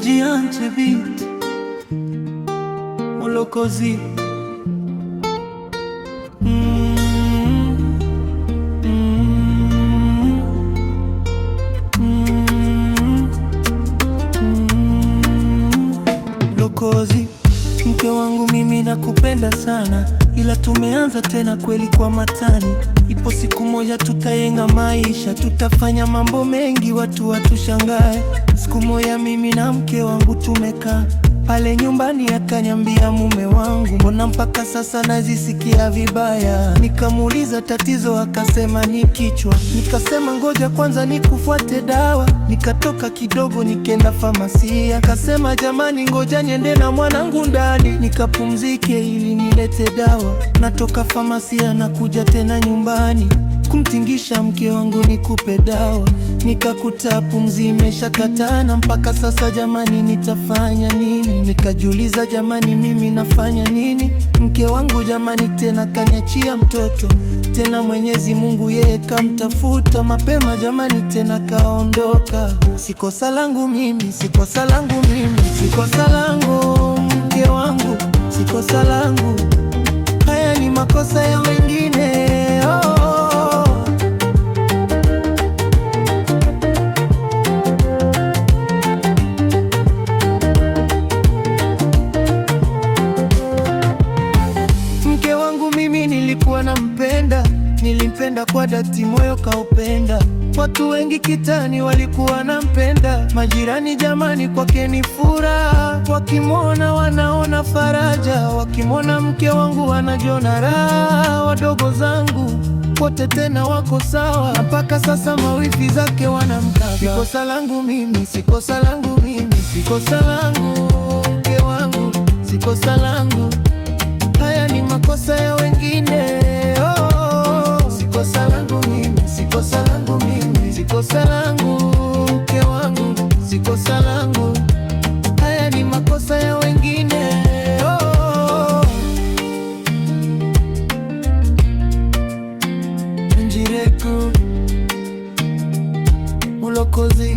Njianche beat Mulokozi. Mm, mm, Lokozi, mke wangu, mimi nakupenda sana, ila tumeanza tena kweli kwa matani. Ipo siku moja tutayenga maisha, tutafanya mambo mengi, watu watushangae. Siku moja mimi na mke wangu tumekaa pale nyumbani, akaniambia, mume wangu, mbona mpaka sasa nazisikia vibaya? Nikamuuliza tatizo, akasema ni kichwa. Nikasema ngoja kwanza nikufuate dawa. Nikatoka kidogo nikenda famasia, akasema jamani, ngoja niende na mwanangu ndani nikapumzike ili nilete dawa. Natoka famasia na kuja tena nyumbani kumtingisha mke wangu nikupe dawa, nikakuta pumzi imeshakatana. Mpaka sasa jamani, nitafanya nini? Nikajiuliza jamani, mimi nafanya nini? Mke wangu jamani, tena kaniachia mtoto tena, Mwenyezi Mungu yeye kamtafuta mapema jamani, tena kaondoka. Si kosa langu mimi, si kosa langu mimi, si kosa langu mke wangu, si kosa langu, haya ni makosa ya wengine, oh, oh, oh. Mke wangu mimi nilikuwa nampenda, nilimpenda kwa dhati, moyo kaupenda. Watu wengi kitani walikuwa nampenda, majirani jamani, kwake ni furaha. Wakimwona wanaona faraja, wakimwona mke wangu wanajiona raha. Wadogo zangu wote tena wako sawa, mpaka sasa mawifi zake wanamkaba. Si kosa langu mimi, si kosa langu mimi, si kosa langu mke wangu, si kosa langu, haya ni makosa ya wengine. Oh, oh, oh. Si kosa langu mimi, si kosa langu mimi, si kosa langu mke wangu, si kosa langu, haya ni makosa ya wengine. Oh, oh, oh. Njireku Mulokozi.